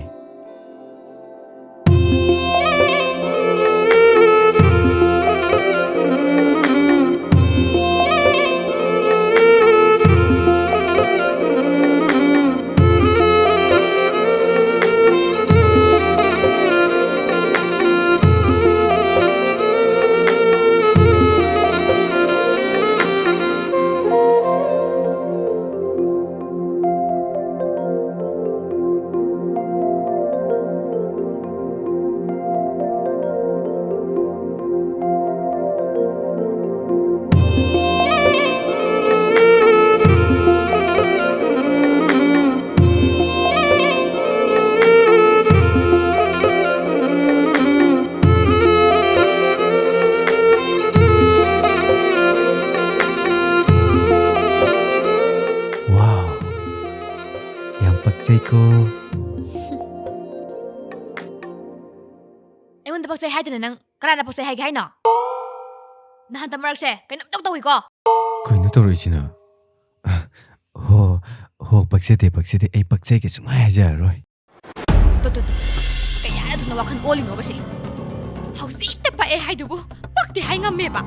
ꯋꯥꯎ, ꯌꯥꯝ ꯄꯛꯆꯩꯀꯣ꯫ ꯑꯩꯉꯣꯟꯗ ꯄꯛꯆꯩ ꯍꯥꯏꯗꯅ ꯅꯪ ꯀꯅꯥꯅ ꯄꯛꯆꯩ ꯍꯥꯏꯒꯦ ꯍꯥꯏꯅꯣ? ꯅꯍꯥꯟꯇ ꯃꯔꯛꯁꯦ ꯀꯩꯅꯣꯝꯇꯧ ꯇꯧꯏꯀꯣ꯫ ꯀꯩꯅꯣ ꯇꯧꯔꯛꯏꯁꯤꯅ? ꯍꯣ, ꯍꯣ, ꯄꯛꯆꯗꯦ, ꯄꯛꯆꯗꯦ, ꯑꯩ ꯄꯛꯆꯩꯒ ꯁꯨꯡꯍꯥꯏ ꯍꯥꯏꯖꯔꯔꯣꯏ꯫ ꯇꯨ, ꯇꯨ, ꯇꯨ꯫ ꯀꯌꯥꯔ ꯊꯨꯅ ꯋꯥꯈꯜ ꯑꯣꯜꯂꯤꯅꯣꯕ ꯁꯤ? ꯍꯧꯖꯤꯛꯇ ꯄꯛꯑꯦ ꯍꯥꯏꯗꯨꯕꯨ ꯄꯛꯇꯦ ꯍꯥꯏ ꯉꯝꯃꯦꯕ?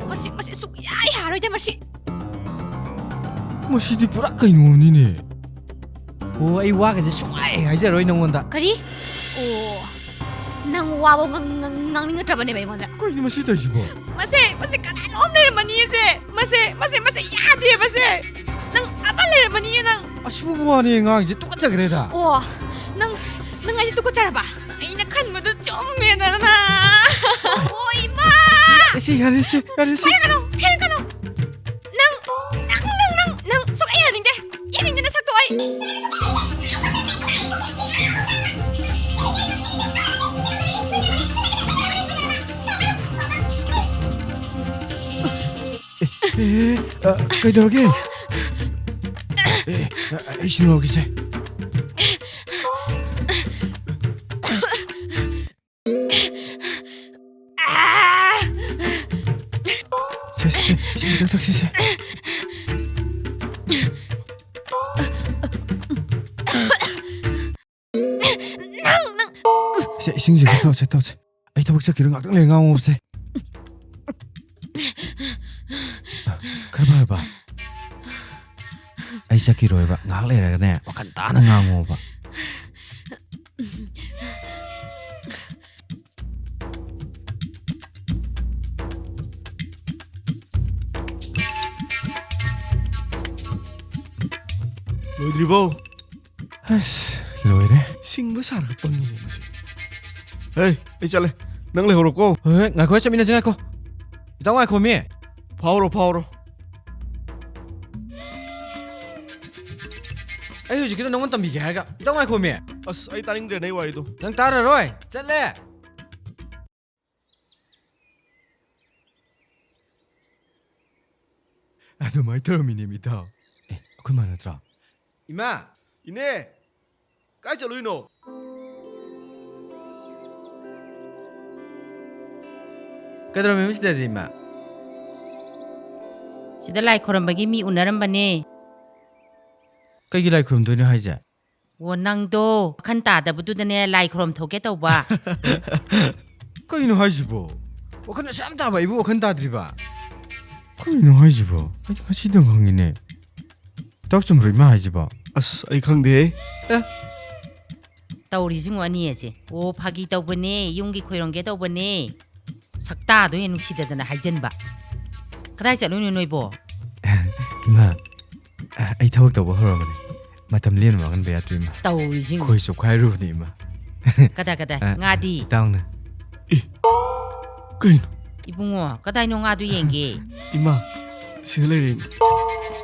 ꯃꯁꯤ, ꯃꯁꯤ ꯁꯨꯛꯌꯥ ꯌꯥꯔꯣꯏꯗ ꯃꯁꯤ꯫ ꯃꯁꯤꯗꯤ ꯄꯨꯔꯥ ꯀꯩꯅꯣꯝꯅꯤꯅꯦ꯫ ꯑꯣ, ꯑꯩ ꯋꯥꯒꯁꯦ ꯁꯨꯡꯍꯥꯏ ꯍꯥꯏꯖꯔꯣꯏ ꯅꯉꯣꯟꯗ꯫ ꯀꯔꯤ? ꯑꯣ, ꯅꯪ ꯋꯥꯕꯧ ꯉꯥꯡ-, ꯉꯥꯡ-, ꯉꯥꯡꯅꯤꯡꯉꯛꯇ꯭ꯔꯕꯅꯦꯕ ꯑꯩꯉꯣꯟꯗ꯫ ꯀꯩꯅꯣ ꯃꯁꯤ ꯇꯧꯔꯤꯁꯤꯕꯣ? ꯃꯁꯦ, ꯃꯁꯦ ꯀꯅꯥꯅꯣꯝ ꯂꯩꯔꯝꯃꯅꯤꯌꯦ ꯁꯦ꯫ ꯃꯁꯦ, ꯃꯁꯦ, ꯃꯁꯦ ꯌꯥꯗꯦ ꯃꯁꯦ꯫ ꯅꯪ ꯑꯃ ꯂꯩꯔꯝꯃꯅꯤꯌꯦ ꯅꯪ꯫ ꯑꯁꯤꯕꯨ ꯋꯥꯅꯦ ꯉꯥꯡꯉꯤꯁꯦ, ꯇꯨꯀꯠꯆꯈ꯭ꯔꯦꯗ꯫ ꯑꯣ, ꯅꯪ, ꯅꯪ ꯑꯩꯁꯦ ꯇꯨꯀꯠꯆꯔꯕ? ꯑꯩꯅ ꯈꯟꯕꯗꯣ ꯆꯨꯝꯃꯦꯗꯅ꯫ ꯑꯣ, ꯏꯃꯥ! ꯏꯆꯦ, ꯌꯥꯔꯦ, ꯏꯆꯦ, ꯌꯥꯔꯦ, ꯏꯆꯦ꯫ ꯐꯦꯡꯒꯅꯨ, ꯐꯦꯡꯒꯅꯨ꯫ ꯑ, ꯀꯩꯗꯧꯔꯒꯦ? ꯑꯦ, ꯑ, ꯑꯩ ꯁꯤꯡꯉꯨꯔꯒꯦꯁꯦ꯫ ꯁꯦ, ꯁꯦ, ꯁꯦ, ꯏꯁꯤꯡ ꯈꯤꯇꯪ ꯊꯛꯁꯤꯁꯦ꯫ ꯅꯪ, ꯅꯪ꯫ ꯁꯦ, ꯏꯁꯤꯡꯁꯦ ꯈꯔ ꯊꯛꯑꯣꯁꯦ, ꯊꯛꯑꯣꯁꯦ꯫ ꯑꯩ ꯊꯕꯛ ꯆꯠꯈꯤꯔꯣꯏ, ꯉꯥꯛꯇꯪ ꯂꯩꯔ ꯉꯥꯡꯉꯣꯕꯁꯦ꯫ ꯈꯔ ꯐꯔꯕ? ꯑꯩ ꯆꯠꯈꯤꯔꯣꯏꯕ, ꯉꯥꯏꯍꯥꯛ ꯂꯩꯔꯒꯅꯦ, ꯋꯥꯈꯜ ꯇꯥꯅ ꯉꯥꯡꯉꯣꯕ꯫ ꯂꯣꯏꯗ꯭ꯔꯤꯕꯣ? ꯑꯁ, ꯂꯣꯏꯔꯦ꯫ ꯁꯤꯡꯕ ꯁꯥꯔꯒ ꯄꯪꯉꯤꯅꯦ ꯃꯁꯤ꯫ ꯍꯦ, ꯑꯩ ꯆꯠꯂꯦ꯫ ꯅꯪ ꯂꯩꯍꯧꯔꯣꯀꯣ꯫ ꯍꯣꯏ, ꯍꯣꯏ, ꯉꯥꯏꯈꯣ, ꯆꯠꯃꯤꯟꯅꯁꯤ, ꯉꯥꯏꯈꯣ꯫ ꯏꯇꯥꯎ ꯉꯥꯏꯈꯣꯃꯤ꯫ ꯐꯥꯎꯔꯣ, ꯐꯥꯎꯔꯣ꯫ ꯑꯩ ꯍꯧꯖꯤꯛꯀꯤꯗꯣ ꯅꯪꯉꯣꯟꯗ ꯇꯝꯕꯤꯒꯦ ꯍꯥꯏꯔꯒ꯫ ꯏꯇꯥꯎ ꯉꯥꯏꯈꯣꯃꯤ꯫ ꯑꯁ, ꯑꯩ ꯇꯥꯅꯤꯡꯗ꯭ꯔꯦ ꯅꯪ ꯋꯥꯔꯤꯗꯣ꯫ ꯅꯪ ꯇꯥꯔꯔꯣꯏ꯫ ꯆꯠꯂꯦ꯫ ꯑꯗꯨꯃꯥꯏꯅ ꯇꯧꯔꯝꯃꯤꯅꯦ, ꯃꯤꯇꯥꯎ꯫ ꯑꯦ, ꯑꯩꯈꯣꯏ ꯃꯥ ꯅꯠꯇ꯭ꯔꯣ? ꯏꯃꯥ! ꯏꯅꯦ! ꯀꯥꯏ ꯆꯠꯂꯨꯏꯅꯣ? ꯀꯩꯗꯧꯔꯝꯃꯤꯕ ꯁꯤꯗꯗꯤ, ꯏꯃꯥ? ꯁꯤꯗ ꯂꯥꯏ ꯈꯣꯏꯔꯝꯕꯒꯤ ꯃꯤ ꯎꯅꯔꯝꯕꯅꯦ꯫ ꯀꯩꯒꯤ ꯂꯥꯏ ꯈꯨꯔꯨꯝꯗꯣꯏꯅꯣ ꯍꯥꯏꯁꯦ? ꯑꯣ, ꯅꯪꯗꯣ ꯋꯥꯈꯜ ꯇꯥꯗꯕꯗꯨꯗꯅꯦ ꯂꯥꯏ ꯈꯨꯔꯨꯝ ꯊꯣꯛꯀꯦ ꯇꯧꯕ꯫ ꯀꯩꯅꯣ ꯍꯥꯏꯁꯤꯕꯣ? ꯋꯥꯈꯜ ꯑꯁꯨꯛ ꯌꯥꯝ ꯇꯥꯕ ꯑꯩꯕꯨ ꯋꯥꯈꯜ ꯇꯥꯗ꯭ꯔꯤꯕ? ꯀꯩꯅꯣ ꯍꯥꯏꯁꯤꯕꯣ? ꯑꯩꯗꯤ ꯉꯁꯤꯗꯪ ꯈꯪꯉꯤꯅꯦ꯫ ꯏꯇꯥꯎ ꯆꯨꯝꯕ꯭ꯔꯣ ꯏꯃꯥ ꯍꯥꯏꯁꯤꯕꯣ? ꯑꯁ, ꯑꯩ ꯈꯪꯗꯦꯍꯦ꯫ ꯑꯦ꯫ ꯇꯧꯔꯤꯁꯤꯡ ꯑꯅꯤ ꯑꯁꯦ꯫ ꯑꯣ, ꯐꯥꯒꯤ ꯇꯧꯕꯅꯦ, ꯌꯨꯝꯒꯤ ꯈꯣꯏꯔꯝꯒꯦ ꯇꯧꯕꯅꯦ꯫ ꯁꯛꯇꯥꯗꯣ ꯍꯦꯟꯅ ꯅꯨꯡꯁꯤꯗꯗꯅ ꯍꯥꯏꯖꯟꯕ꯫ ꯀꯗꯥꯏ ꯆꯠꯂꯨꯏꯅꯣ ꯅꯣꯏꯕꯣ? ꯏꯃꯥ, ꯑ, ꯑꯩ ꯊꯕꯛ ꯇꯧꯕ ꯍꯧꯔꯕꯅꯦ꯫ ꯃꯇꯝ ꯂꯦꯟꯕ ꯃꯥꯡꯍꯟꯕ ꯌꯥꯗ꯭ꯔꯦ, ꯏꯃꯥ꯫ ꯇꯧꯔꯤꯁꯤꯡ꯫ ꯈꯣꯏ ꯆꯣꯞꯈꯥꯏꯔꯨꯕꯅꯦ, ꯏꯃꯥ꯫ ꯀꯗꯥꯏ, ꯀꯗꯥꯏ? ꯑ, ꯉꯥꯗꯤ? ꯏꯇꯥꯎꯅ꯫ ꯑꯦ, ꯀꯩꯅꯣ? ꯏꯕꯨꯡꯉꯣ, ꯀꯗꯥꯏꯅꯣ ꯉꯥꯗꯨ ꯌꯦꯡꯒꯦ? ꯏꯃꯥ, ꯁꯤꯗ ꯂꯩꯔꯦ, ꯏꯃꯥ꯫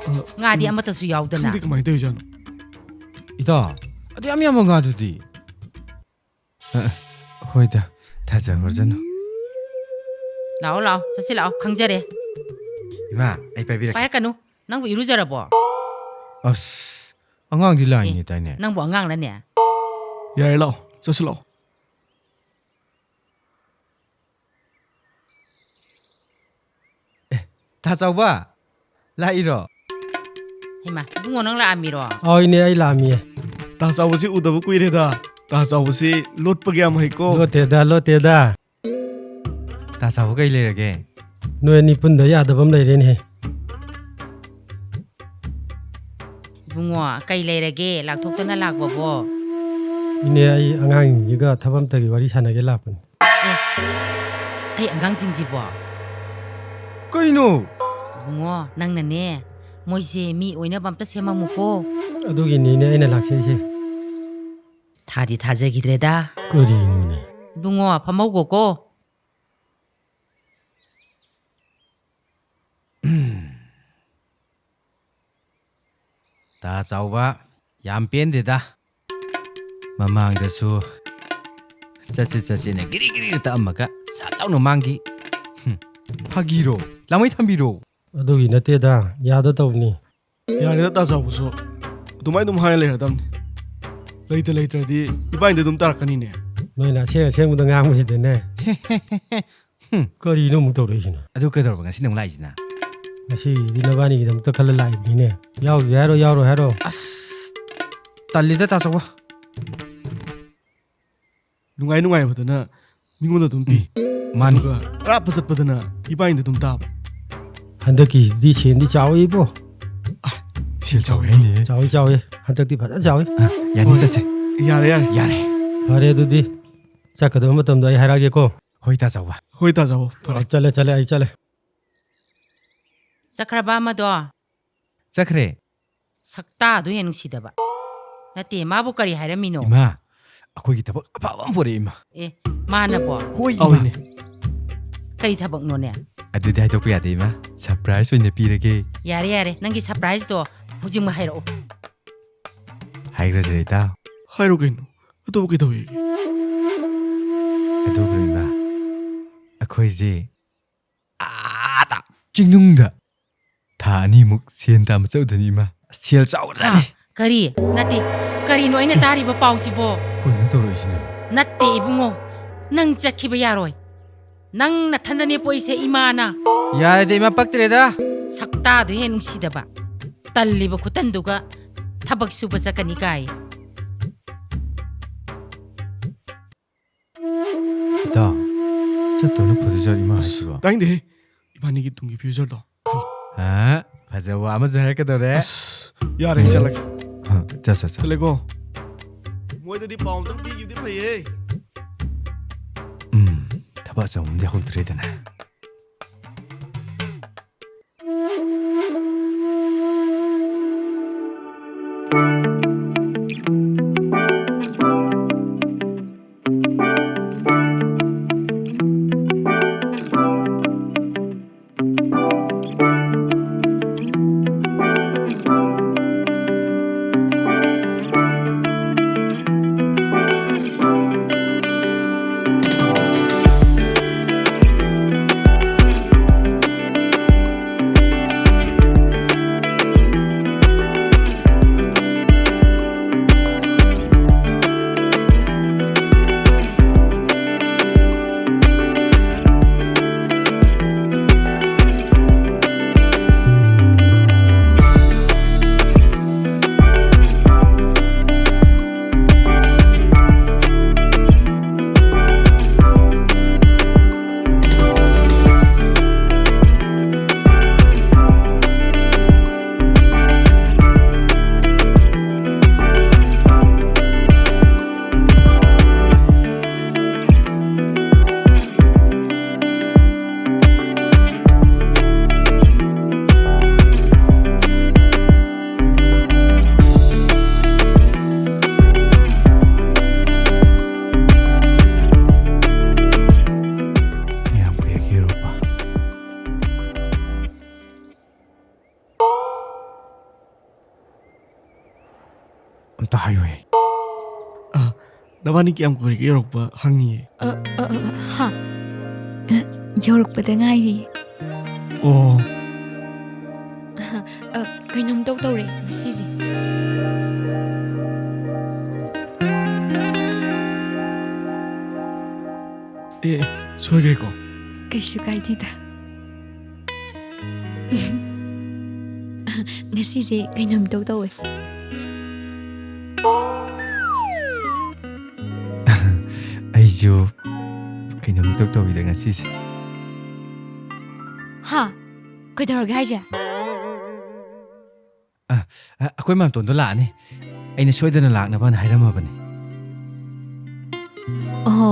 ꯑ, ꯉꯥꯗꯤ ꯏꯃꯥ, ꯑꯃꯠꯇꯁꯨ ꯌꯥꯎꯗꯅ꯫ ꯈꯪꯗꯦ ꯀꯃꯥꯏꯅ ꯇꯧꯔꯤꯖꯥꯠꯅꯣ? ꯏꯇꯥꯎ, ꯑꯗꯨ ꯌꯥꯝ ꯌꯥꯝꯕ ꯉꯥꯗꯨꯗꯤ? ꯑ, ꯍꯣꯏꯗ, ꯊꯥꯖꯈ꯭ꯔꯖꯅꯨ꯫ ꯂꯥꯛꯑꯣ, ꯂꯥꯛꯑꯣ, ꯆꯠꯁꯤ ꯂꯥꯛꯑꯣ, ꯈꯪꯖꯔꯦ꯫ ꯃꯥ, ꯑꯩ ꯄꯥꯏꯕꯤꯔꯛꯀꯦ꯫ ꯄꯥꯏꯔꯛꯀꯅꯨ꯫ ꯅꯪꯕꯨ ꯏꯔꯨꯖꯔꯕꯣ? ꯑꯁ, ꯑꯉꯥꯡꯗꯤ ꯂꯥꯛꯏꯅꯦ ꯇꯥꯏꯅꯦ꯫ ꯅꯪꯕꯨ ꯑꯉꯥꯡꯂꯅꯦ? ꯌꯥꯔꯦ, ꯂꯥꯛꯑꯣ, ꯆꯠꯁꯤ ꯂꯥꯛꯑꯣ꯫ ꯑꯦ, ꯇꯥ ꯆꯥꯎꯕ, ꯂꯥꯛꯏꯔꯣ? ꯍꯩꯃꯥ, ꯏꯕꯨꯡꯉꯣ, ꯅꯪ ꯂꯥꯛꯑꯝꯃꯤꯔꯣ? ꯑꯧ, ꯏꯅꯦ, ꯑꯩ ꯂꯥꯛꯑꯝꯃꯤꯌꯦ꯫ ꯇꯥ ꯆꯥꯎꯕꯁꯤ ꯎꯗꯕ ꯀꯨꯏꯔꯦꯗ꯫ ꯇꯥ ꯆꯥꯎꯕꯁꯤ ꯂꯣꯠꯄꯒ ꯌꯥꯝ ꯍꯩꯀꯣ꯫ ꯂꯣꯠꯇꯦꯗ, ꯂꯣꯠꯇꯦꯗ꯫ ꯇꯥ ꯆꯥꯎꯕ, ꯀꯩ ꯂꯩꯔꯒꯦ? ꯅꯣꯏ ꯑꯅꯤ ꯄꯨꯟꯗ ꯌꯥꯗꯕ ꯑꯃ ꯂꯩꯔꯦꯅꯦꯍꯦ꯫ ꯏꯕꯨꯡꯉꯣ, ꯀꯩ ꯂꯩꯔꯒꯦ? ꯂꯥꯛꯊꯣꯛꯇꯅ ꯂꯥꯛꯄꯕꯣ? ꯏꯅꯦ, ꯑꯩ ꯑꯉꯥꯡꯁꯤꯡꯁꯤꯒ ꯊꯕꯛ ꯑꯝꯇꯒꯤ ꯋꯥꯔꯤ ꯁꯥꯟꯅꯒꯦ ꯂꯥꯛꯄꯅꯤ꯫ ꯑꯦ, ꯑꯩ ꯑꯉꯥꯡꯁꯤꯡꯁꯤꯕꯣ? ꯀꯩꯅꯣ? ꯏꯕꯨꯡꯉꯣ, ꯅꯪꯅꯅꯦ, ꯃꯣꯏꯁꯦ ꯃꯤ ꯑꯣꯏꯅꯕ ꯑꯝꯇ ꯁꯦꯝꯃꯝꯃꯨꯀꯣ꯫ ꯑꯗꯨꯒꯤꯅꯤꯅꯦ ꯑꯩꯅ ꯂꯥꯛꯆꯩꯁꯦ꯫ ꯊꯥꯗꯤ ꯊꯥꯖꯈꯤꯗ꯭ꯔꯦꯗ꯫ ꯀꯔꯤꯅꯣꯅꯦ? ꯏꯕꯨꯡꯉꯣ, ꯐꯝꯍꯧꯒꯣꯀꯣ꯫ ꯇꯥ ꯆꯥꯎꯕ, ꯌꯥꯝ ꯄꯦꯟꯗꯦꯗ꯫ ꯃꯃꯥꯡꯗꯁꯨ ꯆꯠꯁꯤ ꯆꯠꯁꯤꯅ ꯒꯤꯔꯤ ꯒꯤꯔꯤꯅ ꯇꯛꯑꯝꯃꯒ ꯁꯠ ꯂꯥꯎꯅ ꯃꯥꯡꯈꯤ꯫ ꯍꯨꯝ, ꯐꯥꯒꯤꯔꯣ? ꯂꯥꯡꯃꯩ ꯊꯝꯕꯤꯔꯣ? ꯑꯗꯨꯒꯤ ꯅꯠꯇꯦꯗ, ꯌꯥꯗ ꯇꯧꯕꯅꯤ꯫ ꯌꯥꯔꯦꯗ, ꯇꯥ ꯆꯥꯎꯕꯁꯨ ꯑꯗꯨꯃꯥꯏꯅ ꯑꯗꯨꯝ ꯍꯥꯏꯔ ꯂꯩꯔꯗꯕꯅꯤ꯫ ꯂꯩꯇ ꯂꯩꯇ꯭ꯔꯗꯤ ꯏꯕꯥꯏꯗ ꯑꯗꯨꯝ ꯇꯥꯔꯛꯀꯅꯤꯅꯦ꯫ ꯅꯣꯏꯅ ꯑꯁꯦꯡ ꯑꯁꯦꯡꯕꯗ ꯉꯥꯡꯕꯁꯤꯗꯅꯦ꯫ ꯍꯨꯝ꯫ ꯀꯔꯤꯅꯣ ꯑꯃꯨꯛ ꯇꯧꯔꯛꯏꯁꯤꯅ? ꯑꯗꯨ ꯀꯩꯗꯧꯔꯕ ꯉꯁꯤꯅ ꯑꯃꯨꯛ ꯂꯥꯛꯏꯁꯤꯅ? ꯉꯁꯤꯒꯤꯗꯤ ꯅꯕꯥꯅꯤꯒꯤꯗꯃꯛꯇ ꯈꯜꯂ ꯂꯥꯛꯏꯕꯅꯤꯅꯦ꯫ ꯌꯥꯎꯒꯦ ꯍꯥꯏꯔꯣ, ꯌꯥꯎꯔꯣꯏ ꯍꯥꯏꯔꯣ? ꯑꯁ, ꯇꯜꯂꯤꯗ, ꯇꯥ ꯆꯥꯎꯕ꯫ ꯅꯨꯡꯉꯥꯏ ꯅꯨꯡꯉꯥꯏꯕꯗꯅ ꯃꯤꯉꯣꯟꯗ ꯑꯗꯨꯝ ꯄꯤ꯫ ꯎꯝ, ꯃꯥꯅꯤ꯫ ꯑꯗꯨꯒ ꯑꯔꯥꯞꯄ ꯆꯠꯄꯗꯅ ꯏꯕꯥꯏꯗ ꯑꯗꯨꯝ ꯇꯥꯕ꯫ ꯍꯟꯗꯛꯀꯤꯁꯤꯗꯤ ꯁꯦꯟꯗꯤ ꯆꯥꯎꯏꯕꯣ꯫ ꯁꯦꯟ ꯆꯥꯎꯏ ꯍꯥꯏꯅꯦ꯫ ꯆꯥꯎꯏ, ꯆꯥꯎꯏ꯫ ꯍꯟꯗꯛꯇꯤ ꯐꯖꯅ ꯆꯥꯎꯏ꯫ ꯑ, ꯌꯥꯅꯤ, ꯍꯣꯏ꯫ ꯆꯠꯁꯦ꯫ ꯌꯥꯔꯦ, ꯌꯥꯔꯦ꯫ ꯌꯥꯔꯦ꯫ ꯐꯔꯦ ꯑꯗꯨꯗꯤ꯫ ꯆꯠꯀꯗꯕ ꯃꯇꯝꯗꯣ ꯑꯩ ꯍꯥꯏꯔꯛꯑꯒꯦꯀꯣ꯫ ꯍꯣꯏ, ꯇꯥ ꯆꯥꯎꯕ꯫ ꯍꯣꯏ, ꯇꯥ ꯆꯥꯎꯕ꯫ ꯐꯔꯦ꯫ ꯑ, ꯆꯠꯂꯦ, ꯆꯠꯂꯦ, ꯑꯩ ꯆꯠꯂꯦ꯫ ꯆꯠꯈ꯭ꯔꯕ ꯑꯃꯗꯣ? ꯆꯠꯈ꯭ꯔꯦ꯫ ꯁꯛꯇꯥꯗꯣ ꯍꯦꯟꯅ ꯅꯨꯡꯁꯤꯗꯕ꯫ ꯅꯠꯇꯦ, ꯃꯥꯕꯨ ꯀꯔꯤ ꯍꯥꯏꯔꯝꯃꯤꯅꯣ? ꯏꯃꯥ, ꯑꯩꯈꯣꯏꯒꯤ ꯊꯕꯛ ꯑꯐꯕ ꯑꯃ ꯄꯨꯔꯛꯑꯦ, ꯏꯃꯥ꯫ ꯑꯦ, ꯃꯥꯅꯕꯣ? ꯍꯣꯏ, ꯏꯃꯥ꯫ ꯑꯧꯅꯦ꯫ ꯀꯔꯤ ꯊꯕꯛꯅꯣꯅꯦ? ꯑꯗꯨꯗꯤ ꯍꯥꯏꯗꯣꯛꯄ ꯌꯥꯗꯦ, ꯏꯃꯥ꯫ ꯁꯔꯄ꯭ꯔꯥꯏꯖ ꯑꯣꯏꯅ ꯄꯤꯔꯒꯦ꯫ ꯌꯥꯔꯦ, ꯌꯥꯔꯦ, ꯅꯪꯒꯤ ꯁꯔꯄ꯭ꯔꯥꯏꯖꯇꯣ ꯍꯧꯖꯤꯛꯃꯛ ꯍꯥꯏꯔꯛꯑꯣ꯫ ꯍꯥꯏꯈ꯭ꯔꯁꯤꯔ, ꯏꯇꯥꯎ? ꯍꯥꯏꯔꯣ ꯀꯩꯅꯣ, ꯑꯇꯣꯞꯄ ꯀꯩꯗꯧꯋꯦꯒꯦ? ꯑꯗꯨꯕꯨ, ꯏꯃꯥ, ꯑꯩꯈꯣꯏꯁꯦ ꯑꯥꯗ ꯆꯤꯡꯅꯨꯡꯗ ꯊꯥ ꯑꯅꯤꯃꯨꯛ ꯁꯦꯟ ꯇꯥꯟꯕ ꯆꯠꯂꯨꯗꯣꯏꯅꯤ, ꯏꯃꯥ꯫ ꯁꯦꯜ ꯆꯥꯎꯒ꯭ꯔꯖꯥꯠꯅꯤ꯫ ꯍꯥ? ꯀꯔꯤ? ꯅꯠꯇꯦ꯫ ꯀꯔꯤꯅꯣ ꯑꯩꯅ ꯇꯥꯔꯤꯕ ꯄꯥꯎꯁꯤꯕꯣ? ꯀꯩꯅꯣ ꯇꯧꯔꯛꯏꯁꯤꯅ? ꯅꯠꯇꯦ ꯏꯕꯨꯡꯉꯣ, ꯅꯪ ꯆꯠꯈꯤꯕ ꯌꯥꯔꯣꯏ꯫ ꯅꯪ ꯅꯊꯟꯗꯅꯦ ꯄꯣꯛꯏꯁꯦ ꯏꯃꯥꯅ꯫ ꯌꯥꯔꯦꯗ ꯏꯃꯥ, ꯄꯛꯇ꯭ꯔꯦꯗ꯫ ꯁꯛꯇꯥꯗꯨ ꯍꯦ ꯅꯨꯡꯁꯤꯗꯕ꯫ ꯇꯜꯂꯤꯕ ꯈꯨꯇꯟꯗꯨꯒ ꯊꯕꯛ ꯁꯨꯕ ꯆꯠꯀꯅꯤ ꯀꯥꯏ꯫ ꯏꯇꯥꯎ, ꯆꯠꯇꯧꯅ ꯐꯗꯣꯏꯖꯥꯠ ꯏꯃꯥ ꯑꯁ, ꯍꯥꯏꯁꯤꯕꯣ? ꯇꯥꯅꯤꯡꯗꯦꯍꯦ꯫ ꯏꯕꯥꯅꯤꯒꯤ ꯇꯨꯡꯒꯤ future ꯗꯣ ꯈꯜꯂꯣ꯫ ꯍꯥ? ꯐꯖꯕ ꯑꯃꯁꯨ ꯍꯥꯏꯔꯛꯀꯗꯧꯔꯦ꯫ ꯑꯁ, ꯌꯥꯔꯦ, ꯑꯩ ꯆꯠꯂꯒꯦ꯫ ꯑ, ꯆꯠ, ꯆꯠ, ꯆꯠ꯫ ꯆꯠꯂꯦꯀꯣ꯫ ꯃꯣꯏꯗꯗꯤ ꯄꯥꯎ ꯑꯝꯇꯪ ꯄꯤꯈꯤꯕꯗꯤ ꯐꯩꯌꯦ꯫ ꯎꯝ, ꯊꯕꯛ ꯑꯆꯧꯕ ꯑꯃꯗꯤ ꯍꯧꯗ꯭ꯔꯦꯗꯅ꯫ ꯌꯥꯝ ꯀꯨꯏꯔꯦ ꯀꯩꯔꯣꯛꯄ꯫ ꯑꯝꯇ ꯍꯥꯏꯌꯨꯍꯦ꯫ ꯑ, ꯅꯕꯥꯅꯤ ꯀꯌꯥꯝ ꯀꯨꯏꯔꯒꯦ ꯌꯧꯔꯛꯄ ꯍꯪꯉꯤꯌꯦ꯫ ꯑ, ꯑ, ꯑ, ꯍꯥ? ꯑ, ꯌꯧꯔꯛꯄꯗ ꯉꯥꯏꯔꯤ꯫ ꯑꯣ꯫ ꯑ, ꯀꯩꯅꯣꯝ ꯏꯇꯧ ꯇꯧꯔꯦ ꯉꯁꯤꯁꯦ꯫ ꯑꯦ, ꯑꯦ, ꯁꯣꯏꯈ꯭ꯔꯦꯀꯣ꯫ ꯀꯩꯁꯨ ꯀꯥꯏꯗꯦꯗ꯫ ꯉꯁꯤꯁꯦ ꯀꯩꯅꯣꯝ ꯏꯇꯧ ꯇꯧꯋꯦ꯫ ꯑꯩꯁꯨ ꯀꯩꯅꯣꯝ ꯏꯇꯧ ꯇꯧꯋꯤꯗ ꯉꯁꯤꯁꯦ꯫ ꯍꯥ? ꯀꯩꯗꯧꯔꯒꯦ ꯍꯥꯏꯁꯦ? ꯑ, ꯑ, ꯑꯩꯈꯣꯏ ꯃꯥꯝꯇꯣꯟꯗꯣ ꯂꯥꯛꯑꯅꯤ꯫ ꯑꯩꯅ ꯁꯣꯏꯗꯅ ꯂꯥꯛꯅꯕꯅ ꯍꯥꯏꯔꯝꯃꯕꯅꯤ꯫ ꯑꯣꯍꯣ꯫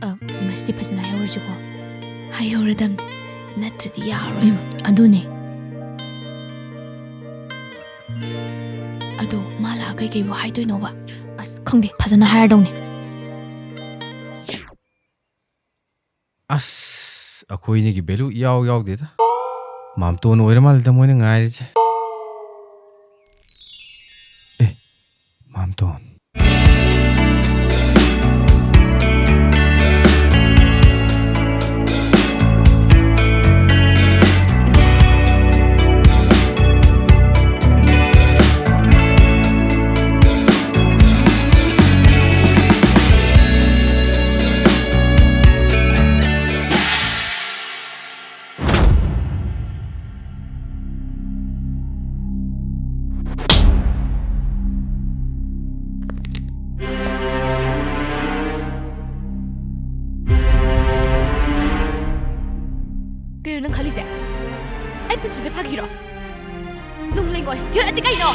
ꯑ, ꯉꯁꯤꯗꯤ ꯐꯖꯅ ꯍꯥꯏꯍꯧꯔꯁꯤꯀꯣ꯫ ꯍꯥꯏꯍꯧꯔꯗꯝꯅꯤ꯫ ꯅꯠꯇ꯭ꯔꯗꯤ ꯌꯥꯔꯣꯏꯕ꯫ ꯑꯗꯨꯅꯦ꯫ ꯑꯗꯣ ꯃꯥ ꯂꯥꯛꯑ ꯀꯩꯀꯩꯕꯨ ꯍꯥꯏꯗꯣꯏꯅꯣꯕ? ꯑꯁ, ꯈꯪꯗꯦ꯫ ꯐꯖꯅ ꯍꯥꯏꯔꯗꯧꯅꯤ꯫ ꯑꯁ, ꯑꯩꯈꯣꯏ ꯑꯅꯤꯒꯤ value ꯏꯌꯥꯎ ꯌꯥꯎꯗꯦꯗ꯫ ꯃꯥꯝꯇꯣꯟ ꯑꯣꯏꯔ ꯃꯥꯜꯂꯦꯗ ꯃꯣꯏꯅ ꯉꯥꯏꯔꯤꯁꯦ꯫ ꯑꯦ, ꯃꯥꯝꯇꯣꯟ꯫ ꯀꯩꯅꯣ ꯅꯪ ꯈꯜꯂꯤꯁꯦ? ꯑꯩ ꯄꯨꯟꯁꯤꯁꯦ ꯐꯥꯒꯤꯔꯣ? ꯅꯨꯡ ꯂꯩꯉꯣꯏ, ꯌꯣꯠ ꯑꯇꯩ ꯀꯩꯅꯣ?